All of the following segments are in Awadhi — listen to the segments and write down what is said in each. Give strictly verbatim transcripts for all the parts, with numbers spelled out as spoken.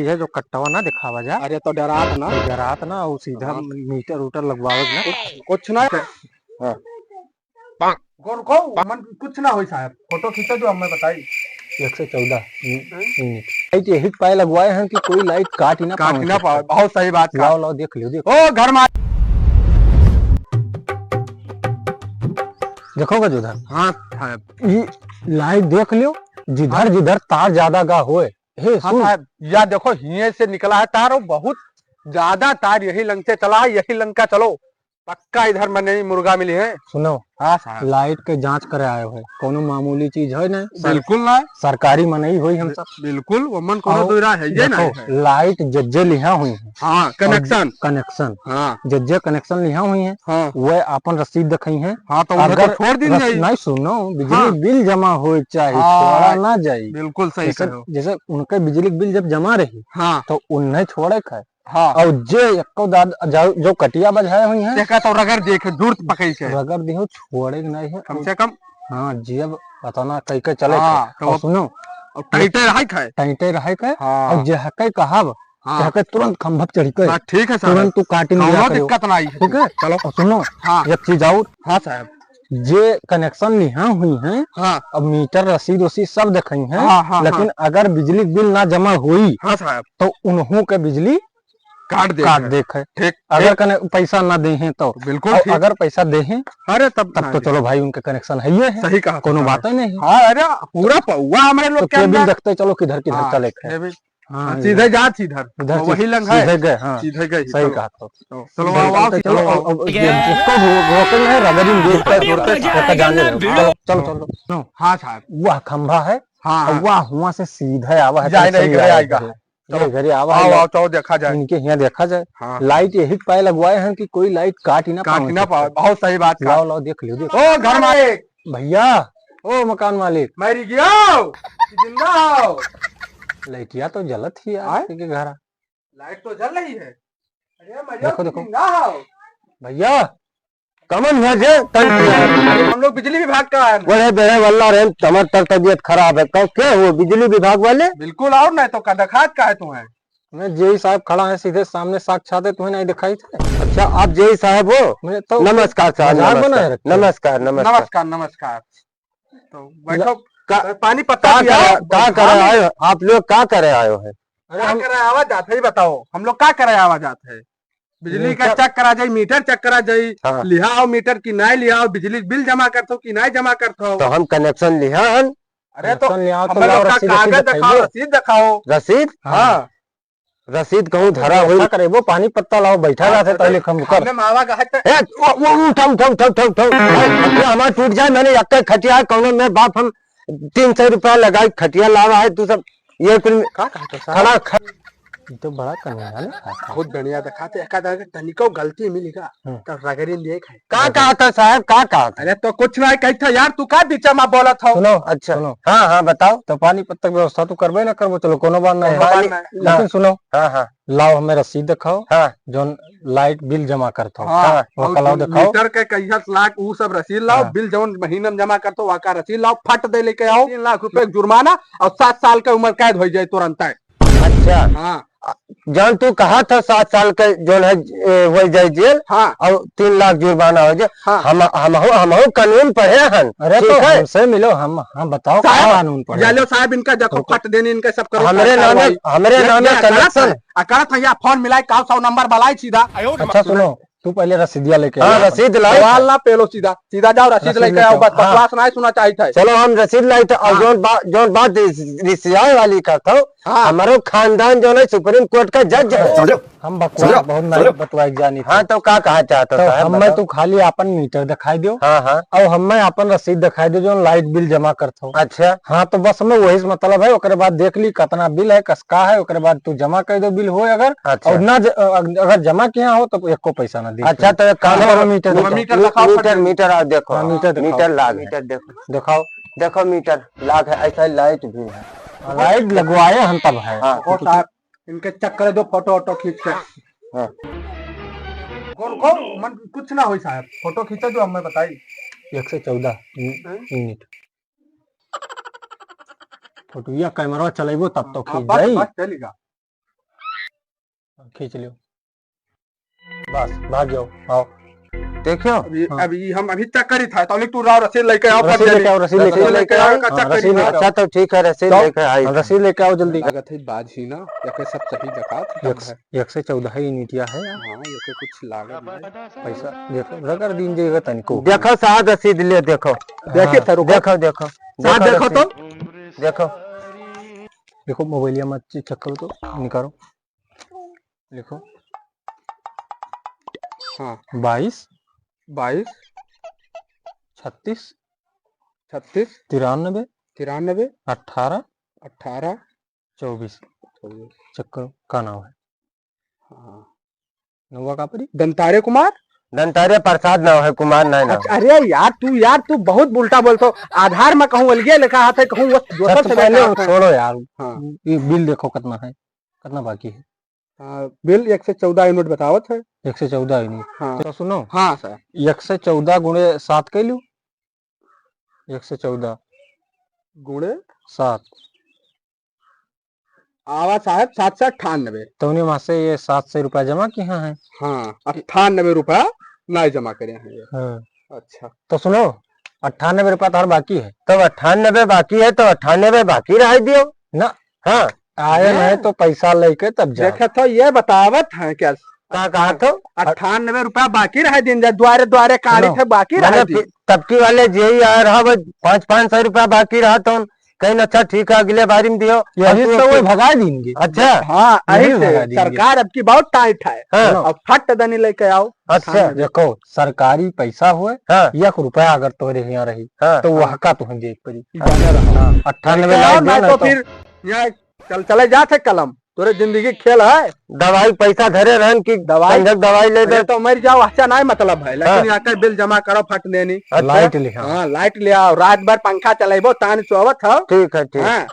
ये जो कट्टवा ना दिखावा जा। अरे तो डरात ना। डरात ना, वो सीधा हाँ। मीटर उटर लगवावे ना। कुछ, कुछ ना। हाँ। रुको, रुको, मन कुछ ना होई साहब, फोटो खींचा जो हमें बताई। एक सौ चौदह मि-, हाँ? मिनट। लाइट यही पाए लगवाए हैं कि कोई लाइट काट ही ना काट पावे ही ना पावे, बहुत सही बात लाओ, कहा। लाओ, देख लियो, देख। ओ घर में देखो गजोधर। हाँ साहब। ये लाइट देख लियो, जिधर हाँ। जिधर तार ज्यादा गा होए, हे हाँ सुन। साहब, या देखो, हिये से निकला है तार, और बहुत ज्यादा तार यही लंग से चला है, यही लंग का चलो, पक्का इधर मनई मुर्गा मिली है। सुनो, हाँ साहब। लाइट के जांच करे आयो है, कोनो मामूली चीज है ना? सर-, बिल्कुल ना। सरकारी मनई होई हम सब। बिल्कुल, वो मन कोनो और दो राय है, ये ना देखो, है। लाइट जज्जे लिहा हुई है। हाँ, और कनेक्शन। कनेक्शन। हाँ। जज्जे कनेक्शन लिहा हुई है, हाँ। वो अपन रसीद दिखाई है। हाँ, तो उन्हें तो अगर छोड़ दी रस-, जाई। नहीं, सुनो, बिजली हाँ। बिल जमा होए चाहे, हाँ, छोड़ा ना जाई। बिल्कुल सही जैसे, कहो। जैसे उनके बिजली बिल जब जमा रही, हाँ। तो उन्हें छोड़े का है। हाँ। और जे एको दाद-, जो, जो कटिया बजाए हुई हैं, देखा तो रगड़ दिए के, जुर्त पकड़ के। रगड़ दिए हो, छोड़े के नहीं है। कम से कम। हाँ, जियब पता ना कई के चले हाँ, के। तो और अब सुनो, और टाइटे रहे के। टाइटे रहे के, हाँ। और जे हके कहब, हाँ। जे हके तुरंत खंभा पे चढ़ी के। हाँ, ठीक है साहब। तुरंत तू काटी कौनो लिया करो। दिक्कत नहीं है। ठीक है? चलो। और सुनो, हाँ। एक चीज और। हाँ साहब। जे कनेक्शन लिहा हुई हैं, हाँ। अब मीटर, रसीद वसीद सब दिखाई हैं, हाँ, हाँ, लेकिन हाँ। अगर बिजली बिल ना जमा होई, हाँ साहब। तो उन्हों के बिजली काट दे काट है। दे है। ठीक, अगर ठीक। कने पैसा ना दे हैं तो। बिल्कुल और ठीक। अगर पैसा दे हैं, अरे तब तब ना तो दे। चलो भाई, उनके कनेक्शन है, ये है। सही कहा कोनो साहब। बात ही नहीं। हाँ, अरे पूरा पौवा हमारे लोग तो के केबिल अंदर। देखते चलो किधर किधर हाँ, चले के। केबिल। हाँ, हाँ, सीधे इधर। जा, सीधर। इधर वो से वही लंग है। सीधे गए, हाँ। सीधे गए, सही चलो। कहा तो। तो चलो, आओ, आओ, चलो, चलो, आओ। अब, अब ये इसको रो-, रोकेंगे, रगड़ेंगे, इसको, इसको जाने दो। चलो, चलो, चलो। हाँ साहब। वह खंभा है, हाँ, और हाँ। वह हुआ से सीधे आवा है, जाए तो नहीं, सही घरे आएगा। आएगा। चलो, ये घरे आवा है, आओ, लाइट आओ, चलो, देखा जाए। इनके यहाँ देखा जाए। हाँ। लाइट यही पाए लगवाए हैं कि कोई लाइट काट ही ना काट पावे ही ना सकता। पावे। बहुत सही बात लाओ, कहा। लाओ, देख लियो, देख। ओ, घर मालिक। भैया, ओ, मकान मालिक। मरी गयो, कि जिंदा हो? लाइटिया तो जलत ही यार, आय? के घरा। लाइट तो जल रही है। अरे, मरियो, देखो, कि देखो। जिंदा हो? भैया, कमन है जे, तन किया है। हम लोग बिजली विभाग का है। बड़े बेड़े वाला रे, हमार तर तबियत खराब है। कहो, क्या हुआ बिजली विभाग वाले? बिल्कुल, और नहीं तो का, देखात का है तुम्हें? मैं जेई साहब खड़ा है सीधे सामने, साक्षात है, तुम्हें नहीं दिखाई थे? अच्छा, आप जेई साहब हो? मैं तो नमस्कार साहब, मजाक नमस्कार। बनाए रखे हो। नमस्कार, नमस्कार। नमस्कार, नमस्कार। तो बैठो, का, पानी पत्ता का पियाओ। करे, का करे हाँ। आए हो? आप लोग का करे आए हो है? अरे का हम करे आवा जात है, ये बताओ, हम लोग का करे आवा जात है? बिजली का मीटर चेक करा जाई, मीटर चेक करा जाई, हाँ। लिहा हो मीटर की नाय लिहा हो, बिजली बिल जमा करत हो कि नाय जमा करत हो? तो हम कनेक्शन लिहा हन। अरे तो कनेक्शन लिहा हो तो हम लोग लाओ, का रसीद, रसीद कागज दिखाओ, दिखाइए। रसीद दिखाओ। रसीद? हाँ। हाँ। रसीद कहूँ धरा अच्छा हुई। करे, वो पानी पत्ता लाओ, बैठा हाँ, रहते तो पहले हम कर। हमने मावा का है तो ए, वो, वो उठा, उठा, उठा, उठा, उठा। ए, ये हमारा टूट जाए, मैंने यक्का खटिया है, कौनो मेरे बाप हम तीन सौ रुपया लगाई, खटिया लावा है, तू सब ये कुल में का कहा तो साहब? खड़ा ख- ये तो बड़ा कमीना है। बहुत बढ़िया दिखाते, एका दादा के तनिको गलती मिली का, हम्म। तो रगड़ी लिए खाए। का कहा था साहब, का कहा था? अरे तो कुछ ना कही था यार, तू का बीचा में बोलत हो? सुनो, अच्छा। सुनो। हाँ, हाँ, बताओ। तो पानी पत्ता की व्यवस्था तू करबे ना करबो, चलो कोनो बात नहीं कोनो है। बात नहीं। लेकिन हाँ। सुनो, हाँ, हाँ। लाओ हमें रसीद दिखाओ, हाँ। जौन लाइट बिल जमा करत हो। हाँ, हाँ। वका और लाओ दिखाओ। मीटर के कैसा लाख ऊ सब रसीद लाओ, हाँ। बिल जौन महीना में जमा करत हो, वका रसीद लाओ, फट दे लेके आओ। तीन लाख रुपए का जुर्माना और सात साल का उम्र कैद हो जाए तुरंत। अच्छा। हाँ। जौन तू कहा था सात साल के जौन है, ए, हो जाए जेल, हाँ। और तीन लाख जुर्माना हो जाए। हाँ। हम, हमहू, हमहू कानून पढ़े हन, अरे ठीक तो है? हमसे मिलो, हम, हम बताओ का साहब, कानून पढ़े या लो हन? साहब, इनका देखो, रुको। फट देने, इनका सब करो, हमरे नामे, कार्रवाई। हमरे ये, नामे ये कनेक्शन। अकड़त है, अकड़त है, या फोन मिलाई, का सौ नंबर बलाई सीधा। अच्छा सुनो, तू पहले रसीदिया लेके हाँ, आ। रसीद लाई। सवाल ना पेलो, सीधा, सीधा जाओ, रसीद रसीद लेके आओ, लेके बस आओ। हाँ। बकवास ना सुना चाहिए था। चलो, हम रसीद लाई थे, और हाँ। जौन बा-, जौन बात रिस-, रिसियाए वाली का था, हाँ। हमारो खानदान जौन है, सुप्रीम कोर्ट का जज है। समझो। हम बकवास समझो, बहुत नहीं समझो। बतवाई जानी हाँ, थी। तो का कहा चाहता तो साहब, हमें बताओ। तू खाली अपन मीटर दिखाई दो। हाँ, हाँ। और हमें अपन रसीद दिखाई दो, जो लाइट बिल जमा करत हो। अच्छा। हाँ, तो बस हमें वही से मतलब है, ओकरे बाद देख ली कितना बिल है, कस का है, ओकरे बाद तू जमा कर दो बिल हो अगर, अच्छा। और ना ज-, अ-, अगर जमा किया हो तो एको पैसा ना दे। अच्छा, तो एक काम हाँ, करो, मीटर वो दिखाओ। मीटर दिखाओ, मीटर, फट मीटर आओ, देखो। हाँ, मीटर दिखाओ। मीटर लाग है। मीटर देखो। दिखाओ। देखो मीटर लाग है, ऐसा ही लाइट भी है। हाँ, लाइट लगवाए हम तब है। हाँ। ओ साहब, इनके चेक करे दो फोटो वोटो खींच के। हाँ। कौन, कौन? मन कुछ ना होई साहब, फोटो खींचा जो हमें बताई। एक सौ चौदह मि-, हैं? मिनट। फोटोया कैमरा चलेबो तब तो हाँ, खींच बस, जाई। बस चलेगा। खींच लियो। बस, भाग जाओ, आओ। देखियो। अभी, हाँ। अभी हम अभी चेक करी था, तो तू राव रसीद लेके आओ, रसीद लेके आओ, रसीद लेके आओ। लेके आओ, हाँ, रसीद लेके आओ। अच्छा, तो ठीक है, रसीद लेके आई। हाँ, रसीद लेके आओ जल्दी। लागत है बाजी ना, या फिर सब सही जकात एक, है। एक से चौदह ही नीतिया है। हाँ, ये तो कुछ लागत नहीं। पैसा देखो, रगड़ दीन जाएगा तनिको। देखो, साहब रसीद ले, देखो। देखे हाँ, तो रुको। देखो, देखो। साहब देखो तो। रसीद। देखो। देखो, मोबाइलिया में चेक करो तो, निकालो। लिखो। हाँ। बाईस। बाईस। छत्तीस। छत्तीस। तिरानबे। तिरानबे। अठारह। अठारह। चौबीस। चौबीस। चेक करो, का नाम है? हाँ। नौवा का परी? दंतारे कुमार? दंतारे प्रसाद नाम है, कुमार नहीं नाम। अच्छा, अरे यार, तू, यार, तू बहुत उल्टा बोलतो। आधार में कहूँ अलगे लिखा हाथ है, कहूँ वो दोसर सबसे से पहले लिखा हाथ है। छोड़ो यार। हाँ। ये बिल देखो कितना है, कितना बाकी है। हाँ, बिल एक से चौदह यूनिट बतावत है। एक से चौदह यूनिट। हाँ। तो सुनो। हाँ सर। एक से चौदह गुणे सात कह लू। एक से चौदह। गुणे? सात। आवा साहब, सात से अट्ठानबे। तौने मासे ये सात सौ रुपया जमा किया है। हाँ, अट्ठानबे रुपया नाई जमा करे हैं ये। हाँ। अच्छा। तो सुनो, अट्ठानबे रुपया तोहर बाकी है। तब अट्ठानबे बाकी है, तो अट्ठानबे बाकी रह दियो। ना। हाँ। आए हैं? नहीं तो पैसा लेके तब जाओ। देखे तो ये बतावत है क्या? का कहा तो? अट्ठानबे रुपया बाकी रह दिन जा, द्वारे द्वारे काढ़ी सुनो, थे बाकी रह मैंने दिन। फि-, तबकी वाले जे ही आ रहा, वो पाँच, पाँच सौ रुपया बाकी रहा तो कहीं अच्छा ठीक है, अगले बारी में दियो। यही अब तो तो वो भगा देंगे। अच्छा। हाँ, यही यही से भगा देंगे। सरकार अब की बहुत टाइट है। हाँ। अब फट दनी लेके आओ। अच्छा। हाँ। देखो, सरकारी पैसा हुए, हाँ। एक रुपया अगर तोहरे यहाँ रही, हाँ। तो हाँ। वह का तुहें देख पड़ी। जाने रहो। हाँ, अट्ठानबे लाख दे ना तो तो। फिर यहाँ चल, चले जात है कलम, तोरे जिंदगी खेल है। दवाई पैसा धरे रहन कि दवाई? संजय दवाई ले अरे दे। तो मर जाओ, अच्छा नहीं मतलब है, लेकिन हाँ। यहाँ का बिल जमा करो फट देनी। अच्छा। लाइट ले, हाँ। हाँ, लाइट ले आओ, रात भर पंखा चलेबो, तान सोवत हो। ठीक है, ठीक। हाँ।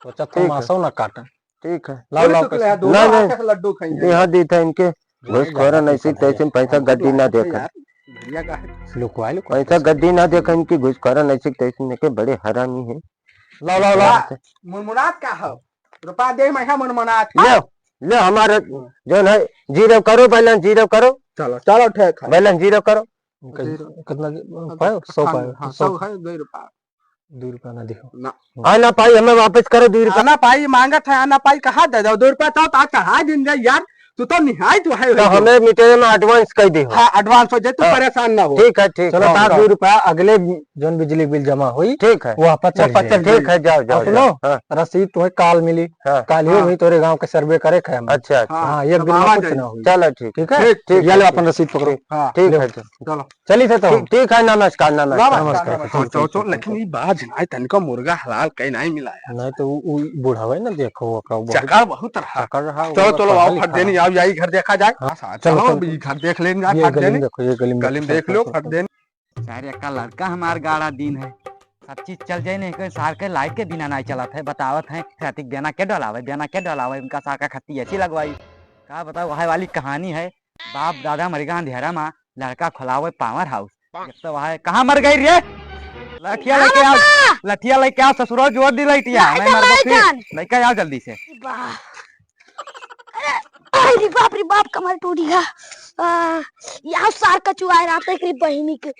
तो अच्छा, ठीक है। तमाशा ना काटा। ठीक है। लाओ, बोले लाओ तो पैसा। ले, दोनों नहीं, हाथ नहीं। से लड्डू खाएंगे। यहाँ दी था इनके। घूसखोरन ऐसी तैसी में पैसा गड्डी ना देखा। यार, बढ़िया का है। लुकवाए, लुकवाए। पैसा गड्डी ना देखा इनकी, घूसखोरन ऐसी तैसी में के बड़े हरामी है। लाओ, लाओ, लाओ। मुनमुनात का हो? रुपया दे, मैं हा मुनमुनात। ले, ले हमारे जौन है, zero करो, balance zero करो। चलो, चलो, ठीक है। Balance zero करो। Zero। कितना, अब पायो? सौ अट्ठानबे, पायो। हाँ, सौ। सौ है, दो रुपया। दो रुपया ना दिहो। ना। आ ना पाई, हमें वापस करो दो रुपया। आ ना पाई, मांगत है, आ ना पाई, कहाँ दे दो? दो रुपया तो, तो चढ़ा दिन दे यार, तू तो निहायत है तो। हमें मीटर में advance कर दिहो। हाँ, advance हो जाए, तू हाँ। परेशान ना हो। ठीक है, ठीक है। चलो, हाँ, हाँ। दो रुपया अगले जौन बिजली बिल जमा हुई, ठीक है। वो आप चल वो पचल जाए। ठीक है, जाओ, जाओ, और सुनो, जाओ। हाँ। रसीद तुम्हें काल मिली। हाँ। काल ही हाँ। वही तोरे गांव के survey करे खे हम। अच्छा, अच्छा। हाँ। हाँ, एक दिन में कुछ ना हुई। चलो, ठीक। ठीक है? ठीक, ठीक ये लो है, अपन ठीक। रसीद पकड़ो। हाँ। ठीक लो। है, चलो। चलो। चली थे तो। ठीक, ठीक है, नमस्कार, नमस्कार। नमस्कार, नमस्कार। हाँ, चलो, चलो, लेकिन ई बाज ना, तनिको मुर्गा हलाल कहीं नहीं मिला यार। नहीं तो उ, उ बूढ़ा है ना, देखो, ओका बहुत चकर बहुत रहा। चकर रहा, चलो, ओका चलो, आओ, पढ़ा फट लिखा देनी, रहा। आओ, यही घर देखा जाए। हाँ, हाँ, चलो, चलो, चलो। ई घर देख लेन जाए, ये फट गली में देनी। देखो, ये गली में गली में देखो, देख लो, देखो। फट देनी। सारे का लड़का हमार गाड़ा दिन है, सब चीज चल जाए नहीं, कोई सार के लाइट के बिना नहीं चलत है। बतावत है, कहती बेना के डलावे, बेना के डलावे, उनका सार का खत्ती ऐसी लगवाई। का बताओ, वह वाली कहानी है, बाप दादा मर गया अंधेरा मा, लड़का खोलावे power house। एक तो वह कहाँ मर गई रे? लठिया हाँ लेके आओ, पापा। लठिया लेके आओ, ससुरो जोर दी लठिया, लाइट नहीं है, मरबो लाइट फिर। है। लेके आओ जल्दी से। वाह। अरे, अरे बाप रे बाप, कमर टूट गया। आ, यह सार का चुआ है रात एक रे बहिनी के।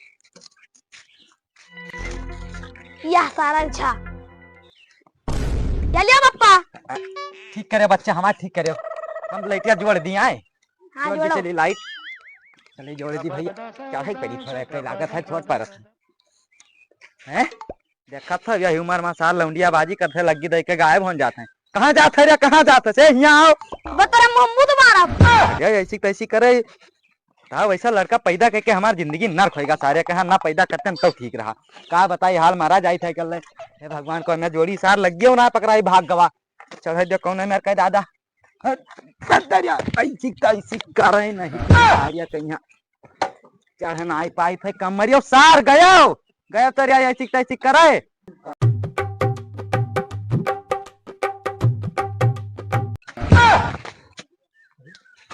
यह सारा अच्छा। क्या लिया पप्पा? ठीक करे बच्चा हमार, ठीक करे। हम लाइटिया जोड़ दी आए। हाँ, जोड़ दी जोड़ो। चली लाइट। चली जोड़ दी भैया। क्या है पड़ी थोड़ा एक लागत है छोट पर। हैं? देखत हो, यही उमर मा सार लौंडिया बाजी करते लग्गी दे के गायब हो जात हैं। कहाँ जात है रे, कहाँ जात है? से हियाँ आओ। बतरा मुँह मुँह तुम्हारा। ये ऐसी तैसी करे। ता वैसा लड़का पैदा करके हमार जिंदगी नर्क होएगा। सारे कहाँ ना पैदा करते हम तो ठीक रहा। का बताई हाल मारा जाई था कल। हे भगवान को मैं जोड़ी सार लग गया ना पकड़ाई भाग गवा। चढ़े दे कौन है मेरे का दादा। हट, हट दरिया, ऐसी तैसी करे नहीं। सारिया कहीं चढ़ ना आई पाई थे कमरियो सार गयो। गयो तो रे ऐसी तैसी करे।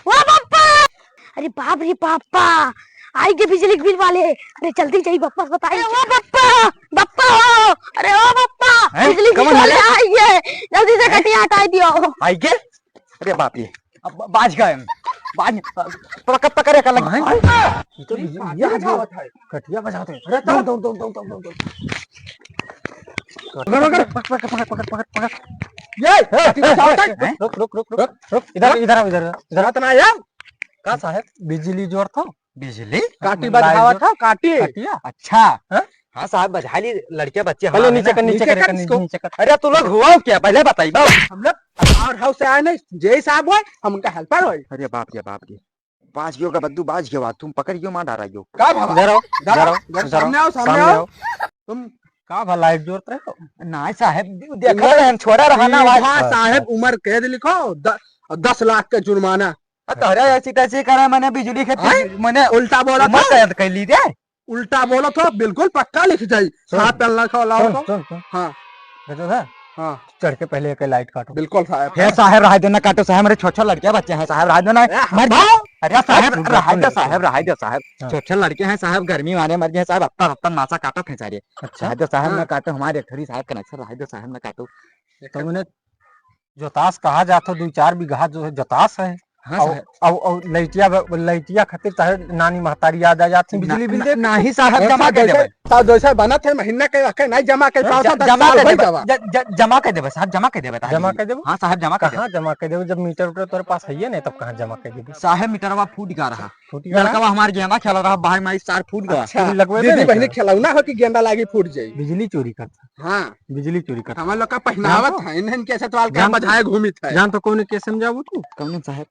ओ पप्पा! अरे बाप रे पापा, आई गे बिजली के बिल वाले। अरे जल्दी जाई पप्पा से बताई। अरे ओ पप्पा, पप्पा हो, अरे ओ पप्पा, हैं? बिजली के बिल वाले आई गे, जल्दी से कटिया हटाई दियो। आई गे? अरे बाप रे, ब-, बाज गए हम। बाज, पकड़, पकड़, एका लग। हैं? ये तो बिजली, ये कटिया बजावत है। कटिया बजावत है। अरे, दौड़, दौड़, दौड़। पकड़, पकड़, पकड़। ये, ए, कटिया बजावत है। हैं? रुक, रुक, रुक, रुक, रुक। रुक, इधर, इधर आओ, इधर, इधर। बात ना यार। का साहेब? बिजली जोरत हो? बिजली? काटी बजावत हो, काटी। कटिया? अच्छा। हाँ? हाँ साहेब, बजा ली, लड़के बच्चे पहले हमारे नीचे ना। कर, नीचे नीचे कर, कर कर, इसको। नीचे कर। अरे तू लोग हुआ क्या, पहले बताई बाबू। हम लोग पावर हाउस से आए नहीं, जे साहब होए, हम उनका हेल्पर होए। अरे बाप रे, बाप रे। बाज गयो का बद्दू, बाज गयो, तुम पकड़ गयो, मार डारा गयो। का भला? इधर आओ, इधर आओ, इधर इधर आओ, सामने आओ, सामने सामने आओ। आओ। तुम का भला लाइट जोरत रहे हो? ना साहेब, देखा इधर तो हम छोड़ा रहा ना, आवाज। सीधा साहेब उम्र कैद लिखो, द-, दस लाख का जुर्माना। आ, तोहरा ऐसी तैसी करे, मने बिजली के आय? मने उल्टा बोला उम्र था। कैद कर ली रे। उल्टा बोला था, बिल्कुल पक्का लिख जाई। सुन, साहब पहला खा लाओ सुन, तो। सुन, सुन। हाँ। बेटा था? हाँ। चढ़ के पहले एक लाइट काटो। बिल्कुल साहब। हे साहब, रहा देना काटो साहब, मेरे छोट छोट लड़के बच्चे हैं साहब, रहा देना। ए, मर भाई। अरे साहब, सुन, सुन, रहा दे सुन। साहब, रहा दे साहब। हाँ। छोट छोट लड़के हैं साहब, गर्मी मारे मर गए साहब, अत्ता रत्ता नासा काटत हैं सारे। अच्छा। रहा दे साहब, हाँ। ना काटो, हमारे एक थोड़ी साहब कनेक्शन रहा दे साहब, ना काटो। एक तो मैंने जोतास कहा जात हो, दुई चार बीघा जो है जोतास है। हाँ, और, साहब। और, और लइटिया ब-, लइटिया खातिर चाहे नानी महतारी याद आ जात है, बिजली ना, बिल ना, दे। नाही साहब, जमा कर देबे। साहब, जैसे बनत है, महीना के, के नहीं जमा कर पाओ, ज-, तो जमा साल कर भर देबे, दवा। ज-, ज-, जमा कर देबे साहब, जमा कर देबे, जमा कर देबो? हाँ साहब, जमा कर देबे। कहाँ जमा कइबो? जब मीटर उटर तोरे पास है नहीं, तब कहाँ जमा कर देबो? साहब, मीटरवा फूट गया रहा। फूट गया रहा? लड़कवा हमार गेंदा खेला रहा, भाई माई सार फूट गया। अच्छा, लगवे दीदी नहीं बहनी करा। खिलौना हो कि गेंदा लागी फूट जाई? बिजली चोरी करता। हाँ। बिजली चोरी करता। हमारे लोग का पहनावत जान तो है, इन्हन के ऐसे तो अलग जान तो बजाए घूमित है। जान तो कौन केस में जाबू तू? कौन साहब?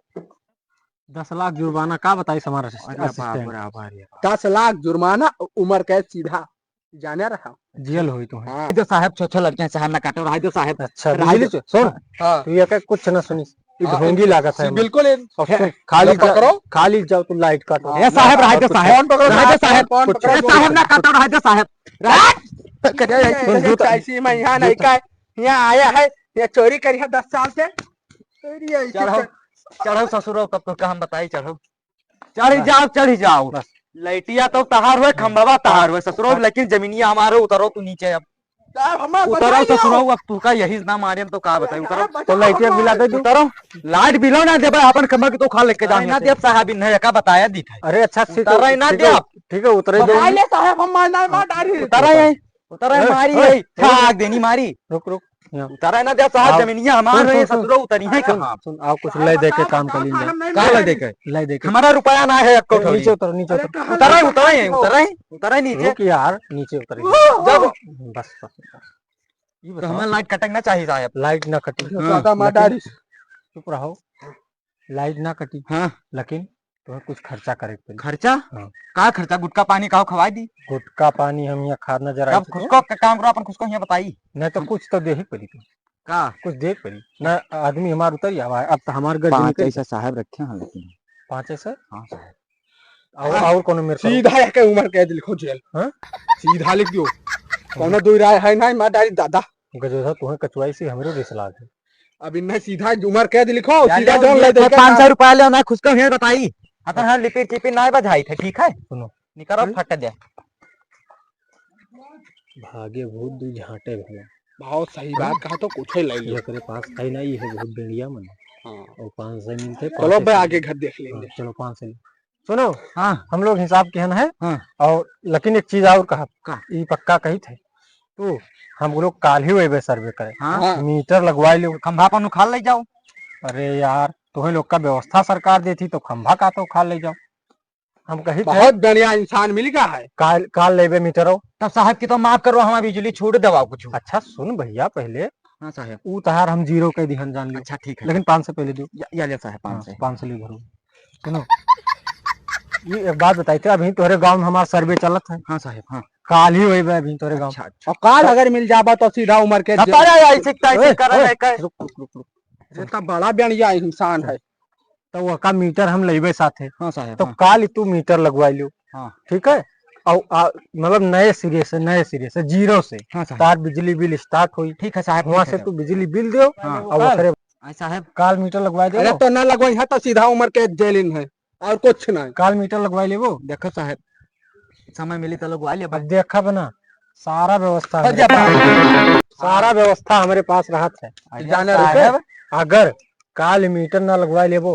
दस लाख जुर्माना का बताई हमारा असिस्ट-, अरे बाप असिस्टेंट। रे बाप रे बाप। दस लाख जुर्माना, उम्र कैद सीधा। जाने रहा। जेल होई तो है। हाँ। ये तो साहब, छो, छो लड़के हैं, साहब ना काटो, रहा दो साहब। अच्छा, रहा बिजली दो। चो-, सुन। हाँ। तू ये का कुछ ना सुनी। ये हाँ, ढोंगी लागत है। बिल्कुल ये। और सुन, खाली लो, पकड़ो। जा-, खाली जाओ तू लाइट काटो। हाँ, ए साहब, रहा दो साहब। फोन पकड़ो, रहा दो साहब। फोन पकड़ो, ए साहब, फोन ना काटो, रहा दो साहब। रहा। सुन, जूता, ऐसी मैं यहाँ नहीं जूता। का, यहाँ आया है, ये चोरी करी है दस साल से। चोरी है, इसी चढ़ो, से चढ़ो ससुरो, तब तो का हम बताई, चढ़ो। चढ़ बस। जाओ, चढ़ जाओ। बस। लइटिया तो तहार होए, खंभवा तहार होए, ससुरो, बस। लेकिन जमीनिया हमारे, उतरो तू नीचे अब। साहब, हमार उतरो बता दो। ससुरो, अब तू का यही ना मारे तो का बताई, उतरो। साहब, बता तो लइटिया दो। बिला दे दू। उतरो, लाइट बिलो ना देबे, अपन खंभा के तो खा लेके उतरे जाने ना से। देब साहब, इन्हें का बताया दी था। अरे अच्छा, ठीक है, उतरे ना ठीक है, देब। ठीक है, उतरे तो दो। मार ले साहब, हम मार, मार, मार डाली। उतरा है, उतरा है, ए, मारी ए, है, ए, ठाक देनी मारी। रुक, रुक, यहाँ। उतरा है ना देब साहब, आओ। जमीनिया हमार सुन, है, सुन, सुन। ससुरो उतरी है कहाँ? सुन, आओ, कुछ अरे, ले दे के बताओ, काम कर बताओ, लीजिए। हम नहीं का ले मारेंगे। दे के? ले दे के। हमारा रुपया ना है, एक्को अरे, ठौरी। नीचे उतरो, नीचे अरे, उतरो। कहाँ उतरा है, जाओ? उतरा है, उतरा है, उतरा है नीचे। रुक यार, नीचे उतरो। ओ! जब बस, बस, बस। ये तो बताओ। हमारा लाइट कटक ना चाहिए साहब। लाइट ना कटी। हाँ। ज्यादा मार लेकिन डालिस। चुप रहो। लाइट ना कटी। हाँ। लेकिन तुम्हें कुछ खर्चा करे के पड़ी। खर्चा? हाँ। का खर्चा? गुटखा पानी का खवाई दी? गुटखा पानी हम यहाँ खाना जरा तब खुसको का काम करो, अपन खुसको यहाँ बताई। नहीं तो हम कुछ तो दे ही पड़ी तुम। का? कुछ दे पड़ी। ना आदमी हमार उतर ही आवा है। अब तो हमार गर्दन पाँच निकल ऐसा गया। साहब रखे हैं लेकिन। पाँच ऐसा? हाँ साहब। और, हाँ। और कोनो मेरे को सीधा एक उम्र कैद लिखो जेल। हाँ? सीधा लिख दियो। कोनो दुई राय है नहीं, मार डाली दादा। गजोधा, तुम्हें कचुआई से हमरो रिस लाग है। अब इन्हें सीधा उम्र कैद लिखो, या सीधा ले, जौन ये ले दे के पाँच सौ रुपया ले ना, खुसको हियाँ बताई। अतन हाँ लिपिर चिपिर ना बजाई थे, ठीक है? सुनो। निकरो हम्म? फट दे। भागे भूत दुई झांटे भला। बहुत सही बात कहा, तो कुछ ही ले लो। एकरे पास है ना, ये है बहुत बेड़िया मन। हाँ। और पाँच सौ मिलते, चलो पाँच सौ बे, से आगे घर देख लेंगे। हाँ, चलो पाँच सौ ले। सुनो, हाँ। हम लोग हिसाब के हन है हाँ। और लेकिन एक चीज और कहा, का? ई पक्का कही थे, तू हम लोग काल ही वेबे सर्वे करे। हाँ। हाँ। मीटर लगवाई लो। खंभा पर उखाड़ ले जाओ। अरे यार, तुम्हें लोग का व्यवस्था सरकार देती तो खंभा का तो उखाड़ ले जाओ। हम कही थे बहुत बढ़िया इंसान मिल गया है। काल, काल लेबे मीटर हो। तब साहब की तो माफ करो, हमारी बिजली छूट दवाओ कुछ। अच्छा सुन भैया, पहले हाँ साहब। ऊ तहार हम जीरो कह दिहन जान लो। अच्छा ठीक है। लेकिन पाँच सौ पहले दो। या, या ले साहब, हाँ, पाँच सौ। पाँच सौ ले भरो। सुनो, ये एक बात बताई थे, अभी तोहरे गांव में हमार सर्वे चलत है। हाँ साहब, हाँ। काल ही होई बे अभी तोहरे गांव। अच्छा, अच्छा। और काल अगर मिल जाबा तो सीधा उमर के अब जेल। अरे, ऐसे कैसे ओए, करे ओए, नहीं करे? रुक, रुक, रुक, रुक। ये तो बड़ा बढ़िया इंसान है। तो वका मीटर हम लेबे साथे। हाँ साहब, तो हाँ। काल तू मीटर लगवाई लियो। हाँ। ठीक है? और आ, मतलब नए सिरे से, नए सिरे से, जीरो से। हाँ साहब। तार बिजली बिल स्टार्ट होई। ठीक है साहब, वहाँ ठीक से है। तू बिजली बिल दियो। हाँ। और ओकरे हाँ साहब। काल मीटर लगवाई दे अरे वो। तो ना लगवाई है तो सीधा उमर के जेल इन है, और कुछ नहीं। काल मीटर लगवाई लेबो। देखो साहब, समय मिली तो लगवाई लेबो। अब देखब ना, सारा व्यवस्था हो हमरे जा पास। सारा व्यवस्था हमरे पास रहत है। अरे जाने साहब। रुके, अगर काल मीटर ना लगवाए लेबो।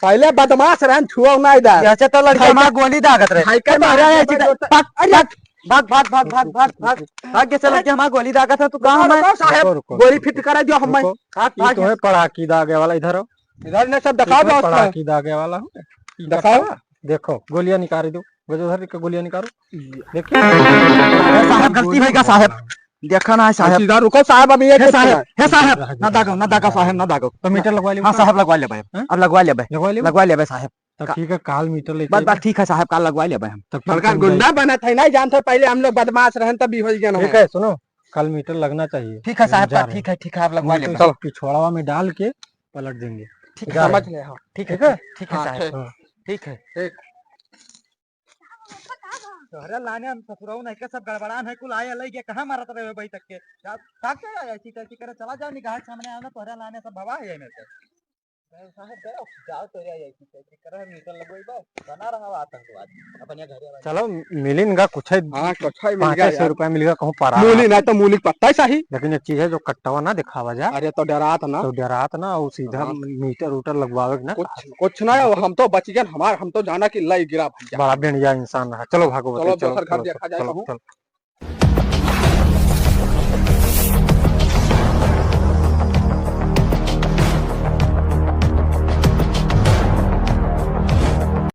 पहले बदमाश रहन, छुआ ना इधर। ऐसे तो लड़के भाई हमार का गोली दागत रहे। भाई का अरे, मार अरे, के चिता-, बड़े भाग, अरे। भाग, भाग, भाग। भाग, जैसे लड़के हमार गोली दागत है, तू कहाँ रुको, हमें रुको, साहब, रुको, गोली रुको, फिट करा दियो हमें। रुको। भाग, ये भाग। तो है पड़ाकी दागे वाला, इधर आओ। इधर ने सब दिखाओ ये तो व्यवस्था। पड़ाकी दागे वाला हो। ये दिखाओ। कटवा, देखो, गोलियां निकाल दो। गजोधर के गोलियां निकालो। देखिए। अरे साहब, गलती होइगा साहब। देखा ना है साहब। सीधा रुको साहब, अभी ये हे कुछ साहब, नहीं। हे साहब, ना दागो, ना दागो साहब, ना दागो। तो मीटर लगवा लेबो हाँ का? साहब, लगवा लेबे। हैं? अब लगवा लेबे। लगवा लेबो? लगवा लेबे साहब। तब का-, ठीक है, काल मीटर लेके बस, बस, आइए। ठीक है साहब, काल लगवा लेबे हम। तब बड़का ठीक गुंडा समझाइए। बनत है, ना जानत है, पहले हम लोग बदमाश रहन तब भी हो गया ना। ठीक है, सुनो, काल मीटर लगना चाहिए। ठीक है हम साहब, जा रहे हैं। ठीक है, ठीक है, आप लगवा मीटर लेबे। सब पिछवाड़वा में डाल के पलट देंगे। ठीक है, जा रहे समझ हैं। ले, हाँ। ठीक है, ठीक है? ठीक है हाँ, साहब। ठीक। हाँ। ठीक है। ठीक। तोहरे लाने हम ससुरऊ नहीं के सब गड़बड़ान है, कुल आए लई के कहाँ मारत रहे हो भाई तक के? जा, ताक के आया, ऐसी तैसी करे, चला जाओ, निगाह के सामने आओ ना, तोहरे लाने सब भवा है मेरे से। अरे साहब, जाओ, जाओ, तोहरे ऐसी तैसी करे, मीटर लगवाई बा, बना रहा हो आतंकवादी, अपने घरे वाले। चलो, मिलिन गा कुछ है, हाँ, कुछ है, मिल पाँचे गया सौ यार। रुपया मिल गया, कहूँ परा। मूली ना तो मूली के पत्ता ही सही। लेकिन एक चीज है, जो कट्टवा ना दिखावा जा। अरे, तो डरात ना। तो डरात ना, और सीधा डरात। मीटर उटर लगवावे के ना। कुछ कुछ ना हो, हम तो बच गए, हमार, हम तो जाना कि लई गिरा भैया। बड़ा बढ़िया इंसान रहा। चलो भागो, चलो, बताइए, चलो, दोसर घर चलो, देखा जाए चलो, कहूँ। चलो।